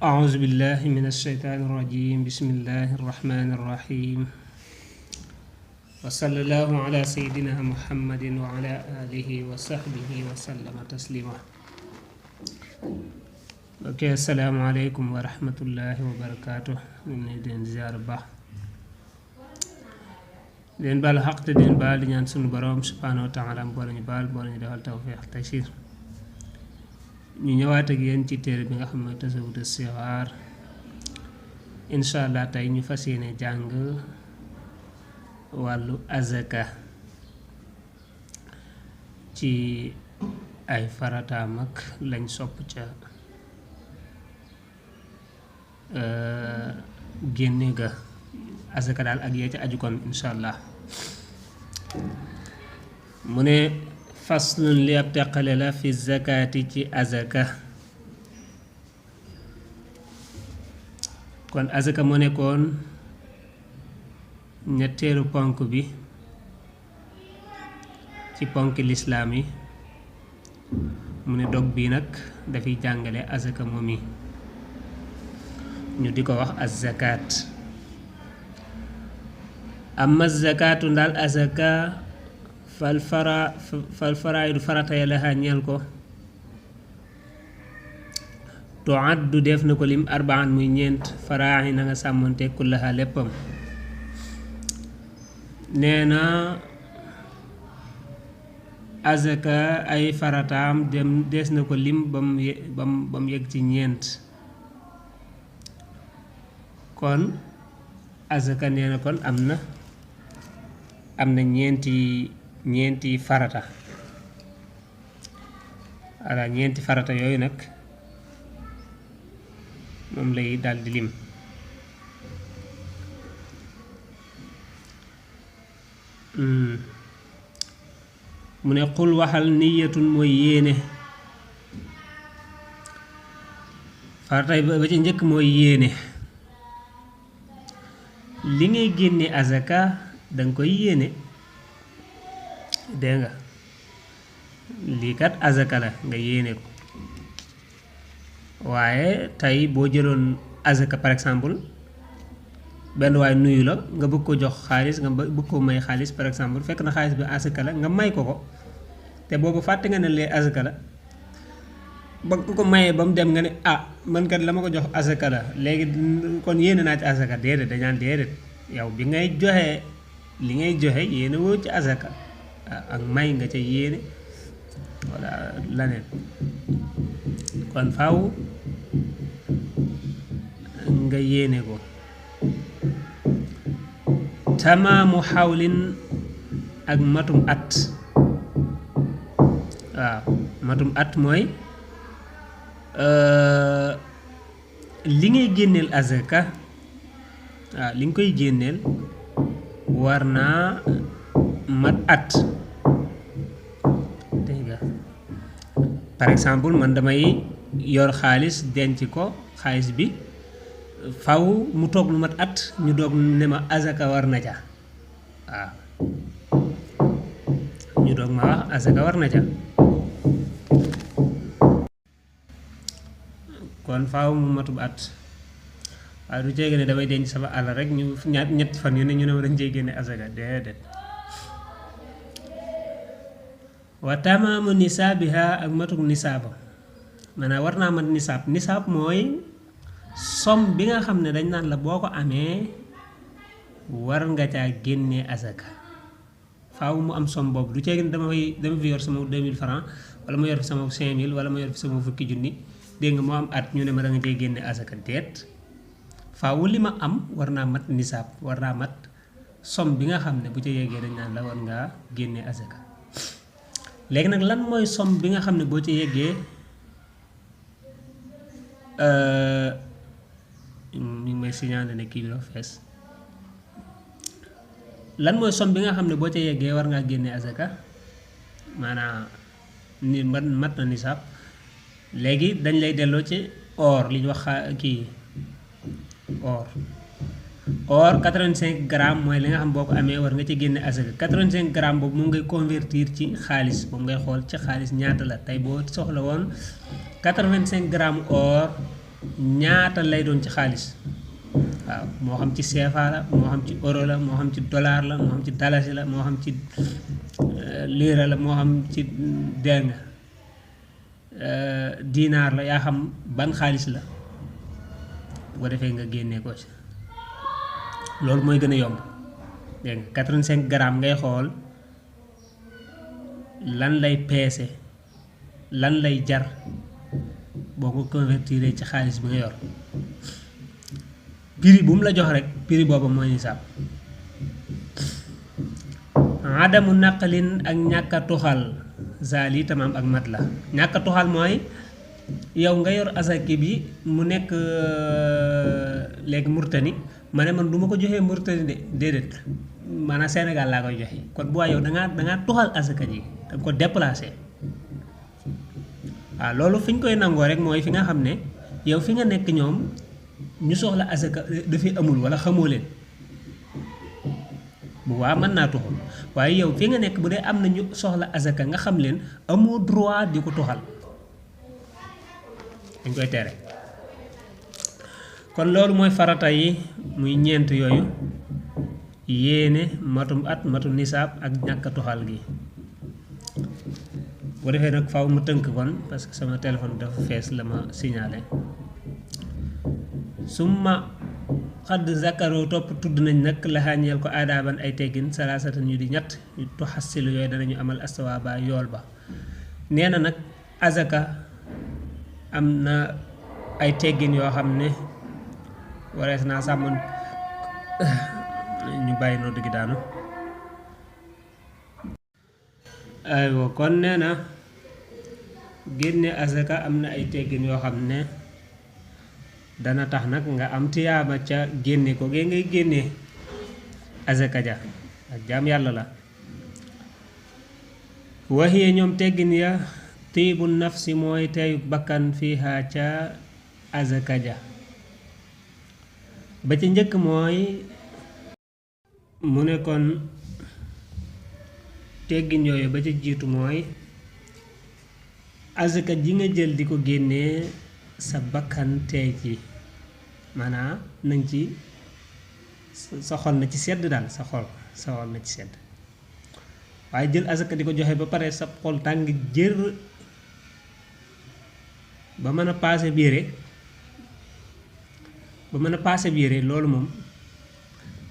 أعوذ بالله من الشيطان الرجيم بسم الله الرحمن الرحيم وصلى الله على سيدنا محمد وعلى آله وصحبه وسلم تسليما. Okay, السلام عليكم ورحمة الله وبركاته. من دين زيارة با دين بال حق دين بال دي ñaan sunu borom subhanahu wa ta'ala bo lañu bal bo lañu defal tawfiq taysir. ñu ñëwaat ak yéen ci téere bi nga xam ne tasawud as-sighar inshallah tey ñu fas yéene jàng wàllu azaka ci ay farataam ak lañ sopp ca génne ga azaka daal ak yee ca aju kon inshallah mu ne faslun li ab teqale la fi zakati ci azaka kon azaka moo nekkoon ñetteelu ponk bi ci ponk lislaam yi mu ne dog bii nag dafay jàngale azaka moom yi ñu di ko wax az-zakat amma zakatu ndaal azaka fal faraidu farata ya laha ñeel ko tuaddu def na ko lim arbaan muy ñeent faraaxi na nga sàmmonte kullaha léppam nee na azaka ay farataam dem des na ko lim bam yegg ci ñeent kon azaka nee na kon am na ñeenti farata ala ñeenti farata yooyu nag moom lay daldi lim mu ne xul waxal niyatun mooy yéene farata ba ci njëkk mooy yéene li ngay génne azaka danga koy yéene dégg nga lii kat azaka la nga yéene ko waaye tey boo jëloon azaka par exemple benn waay nuyu la nga bëgg ko jox xaalis nga bëgg ko may xaalis par exemple fekk na xaalis bi azaka la nga may ko te boobu fàtte nga ne lee azaka la ba ko mayee ba mu dem nga ne man kat la ma ko jox azaka la léegi kon yéene naa ci azaka déedéet dañaan déedéet yow bi ngay joxe li ngay joxe yéene woo ci azaka ak may nga ca yéene wala laneen kon faaw nga yéene ko tamaamu xawlin ak matum at waaw matum at mooy li ngay génneel azaka waaw li nga koy génneel war naa mat at dégg nga par exemple man damay yor xaalis denc ko xaalis bi faw mu toog lu mat at ñu doog ne ma azaka war na ca waaw ñu doog ma wax azaka war na ca kon faaw mu matub at waaye du jege ne damay denc sama àll rek ñu ñetti fan yu ne ñu ne ma dañ cey génne azaka déedéet wa tamaamu nisaabiha ak matuk nisaaba maanaam war naa mat nisaab mooy somme bi nga xam ne dañ naan la boo ko amee war nga caa génne azaka faaw mu am somme boobu du jege ne dama fi yor sama 2000 francs wala ma yor fi sama 5000 wala ma yor fi sama fukki junni dégg nga moo am at ñu ne ma da nga cey génne azaka déet faaw li ma am war naa mat nisaab war naa mat somme bi nga xam ne bu ca yeggee dañ naan la war ngaa génne azaka léegi nag lan mooy somme bi nga xam ne boo ca yeggee ñu ngi may signaler ne kii bi dafa fees lan mooy somme bi nga xam ne boo ca yeggee war ngaa génne azaka maanaam ni mat na nisaab léegi dañ lay delloo ci or li ñu wax kii or 85 grammes mooy li nga xam boo ko amee war nga ci génne azaka 85 grammes boobu moom ngay convertir ci xaalis moom ngay xool ci xaalis ñaata la tey boo soxla woon 85 grammes or ñaata lay doon ci xaalis waaw moo xam ci CFA la moo xam ci euro la moo xam ci dollar la moo xam ci dalasi la moo xam ci lira la moo xam ci dégg nga dinaar la yaa xam ban xaalis la bu ko defee nga génnee ko ci loolu mooy gën a yomb dégg nga 85 grammes ngay xool lan lay peese lan lay jar boo ko convertir ci xaalis bi nga yor prix bu mu la jox rek prix boobu mooy nisaab adamu naqalin ak ñàkk a tuxal zaali tamaam ak mat la ñàkk a tuxal mooy yow nga yor asaki bi mu nekk léegi Murtani ma ne man du ma ko joxee Murtani de déedéet maanaam Sénégal laa koy joxe kon bu waa yow dangaa tuxal asaka ji da nga ko déplacé waaw loolu fi ñu koy nangoo rek mooy fi nga xam ne yow fi nga nekk ñoom ñu soxla asaka dafay amul wala xamoo leen bu waa mën naa tuxal waaye yow fi nga nekk bu dee am na ñu soxla asaka nga xam leen amoo droit di ko tuxal dañ koy tere kon loolu mooy farata yi muy ñeent yooyu yéene matum at matu nisaab ak ñàkk a tuxal gi bu defee nag faw mu tënk kon parce que sama téléphone dafa fees la ma signalé summa xadd zakaro topp tudd nañ nag laxaañeel ko aadaaban ay teggin salaasatan ñu di ñett ñu tuxassilu yooyu danañu amal astawaaba yool ba nee na nag azaka am na ay teggin yoo xam ne warees naa sàmmoon ñu bàyyi noo dëgg daanu aywa kon nee na génne azaka am na ay teggin yoo xam ne dana tax nag nga am tiyaaba ca génne ko gee ngay génne azaka ja ak jaam yàlla la waxiye ñoom teggin ya tiibu nafsi mooy teyu bakkan fiiha ca azaka ja ba ca njëkk mooy mu ne kon teggin yooyu ba ca jiitu mooy azaka ji nga jël di ko génnee sa bakkan teey ci maanaam nañ ci sa xol na ci sedd daal sa xol na ci sedd waaye jël azaka di ko joxe ba pare sa xol tàng jër ba mën a paase biire loolu moom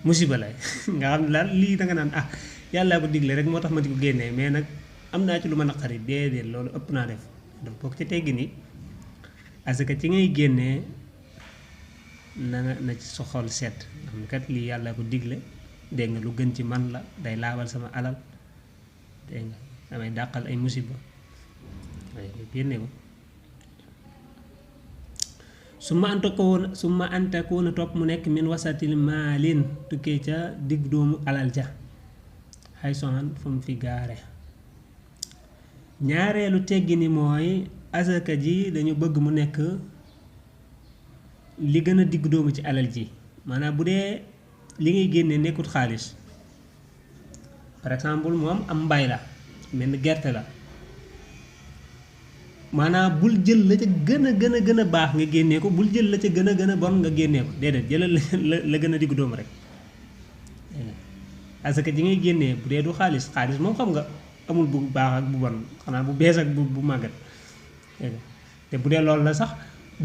musiba lay nga xam ne daal lii da nga naan yàllaa ko digle rek moo tax ma di ko génnee mais nag am naa ci lu ma naqari déedéet loolu ëpp naa def dafa bokk ci teggi ni azaka ci ngay génnee na ci sa xol sedd xam ne kat lii yàllaa ko digle dégg nga lu gën ci man la day laabal sama alal dégg nga damay dàqal ay musiba waaye génne ko su ma antakoona topp mu nekk min wasatil maalin tukkee ca digg doomu alal ja xay soxan fu mu fi gaare ñaareelu teggi ni mooy azaka ji dañu bëgg mu nekk li gën a digg doomu ci alal ji maanaam bu dee li ngay génne nekkut xaalis par exemple moom am mbay la mel ni gerte la maanaam bul jël la ca gën a baax nga génnee ko bul jël la ca gën a bon nga génnee ko déedéet jëlal la gën a digg doomu rek asaka ji ngay génnee bu dee du xaalis moom xam nga amul bu baax ak bu bon xanaa bu bees ak bu màggat te bu dee loolu la sax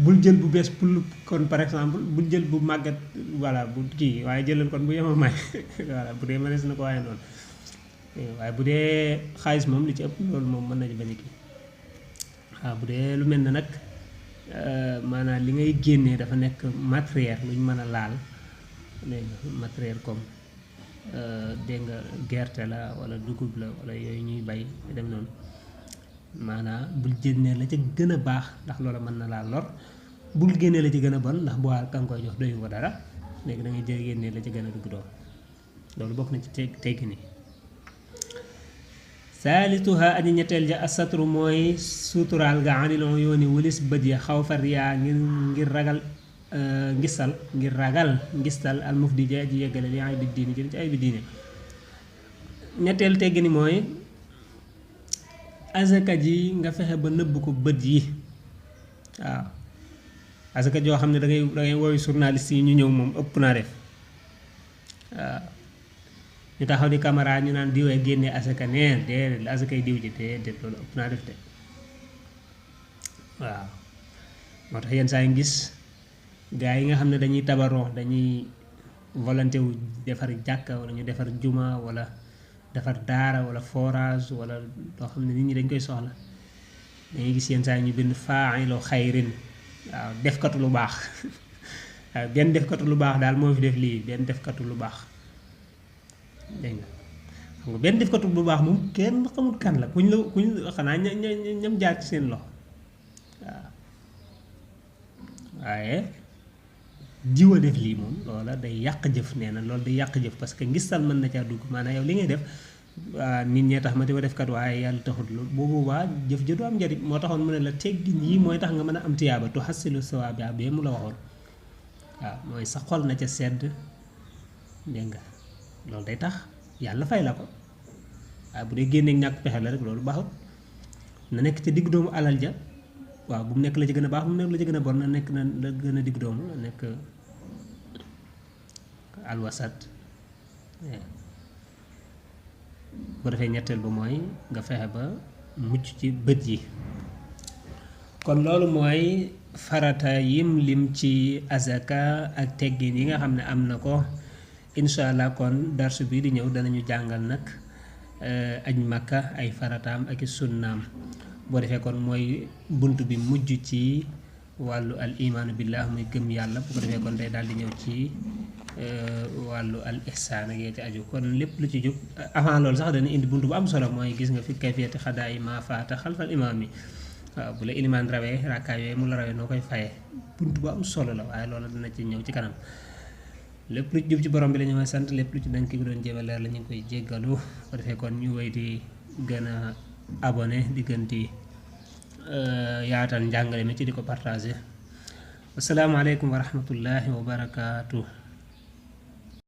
bul jël bu bees pour kon par exemple bul jël bu màggat voilà bu kii waaye jëlal kon bu yema may voilà bu dee mënees na ko waaye noonu waaye bu dee xaalis moom li ci ëpp loolu moom mën nañu bañ a kii waaw bu dee lu mel ne nag maanaam li ngay génnee dafa nekk matériel lu ñu mën a laal dégg nga matériel comme dégg nga gerte la wala dugub la wala yooyu ñuy bay dem noonu maanaam bul génnee la ca gën a baax ndax loola mën na laa lor bul génnee la ci gën a bon ndax bu waa ka nga koy jox doyu ko dara léegi da ngay jël génnee la ci gën a dugg doom loolu bokk na ci teggi ni saalisuha aji ñetteel ja asatru mooy suturaal ga anilon yooni walis bët ya xaw fa riyaa ngir ragal ngistal al mufdi ja aji yeggale li ay bi diine jël ci ay bi diine ñetteel teggi ni mooy azaka ji nga fexe ba nëbb ko bët yi waaw asaka joo xam ne da ngay wooyu journaliste yi ñu ñëw moom ëpp naa def waaw ñu taxaw di caméra ñu naan diwee génne asaka neen déedéet la asakay diw ji déedéet loolu ëpp naa def de waaw moo tax yenn saa yi gis gaa yi nga xam ne dañuy tabaroo dañuy volonté wu defar jàkka wala ñu defar juma wala defar daara wala forage wala loo xam ne nit ñi dañ koy soxla dañuy gis yenn saa yi ñu bind faa'ilu xayrin waaw defkatu lu baax waaw benn defkatu lu baax daal moo fi def lii benn defkatu lu baax dégg nga xam nga benn defkatu lu baax moom kenn xamul kan la kuñ xanaa ñam jaar ci seen loxo waaw waaye jiw a def lii moom loola day yàq jëf nee na loolu day yàq jëf parce que ngistal mën na caa dugg maanaam yow li ngay def nit ñee tax ma di ko def kat waaye yàlla taxut lu bu boobaa jëf ja du am njariñ moo taxoon mu ne la teggin yi mooy tax nga mën a am tiyaaba tu xasilu sawaabi bee mu la waxoon waaw mooy sa xol na ca sedd dégg nga loolu day tax yàlla fay la ko waaye bu dee génneeg ñàkk pexe la rek loolu baaxut na nekk ca digg doomu alal ja waaw bu mu nekk la ci gën a baax bu mu nekk la ci gën a bon na nekk na la gën a digg doomu na nekk alwasat bu ko defee ñetteel ba mooy nga fexe ba mucc ci bët yi kon loolu mooy farata yim lim ci azaka ak teggin yi nga xam ne am na ko incha allah kon darsu bi di ñëw danañu jàngal nag aj makka ay farataam ak i sunnaam boo defee kon mooy bunt bi mujj ci wàllu al imaanu billah muy gëm yàlla bu ko defee kon day daal di ñëw ci wàllu al ihsaan ak yee ci aju kon lépp lu ci jub avant loolu sax dana indi bunt bu am solo mooy gis nga fi kayfiyati xadaa yi maa faata xalfal imaam yi waaw bu la ilimaan rawee rakkaay yooyu mu la rawee noo koy fayee bunt bu am solo la waaye loolu dina ci ñëw ci kanam lépp lu ci jub ci borom bi la ñu may sant lépp lu ci dañ ki doon jéem a leer la ñu ngi koy jéggalu bu ko defee kon ñu wéy di gën a abonné di gën di yaatal njàngale mi ci di ko partagé asalaamaaleykum wa rahmatullahi wa barakaatu.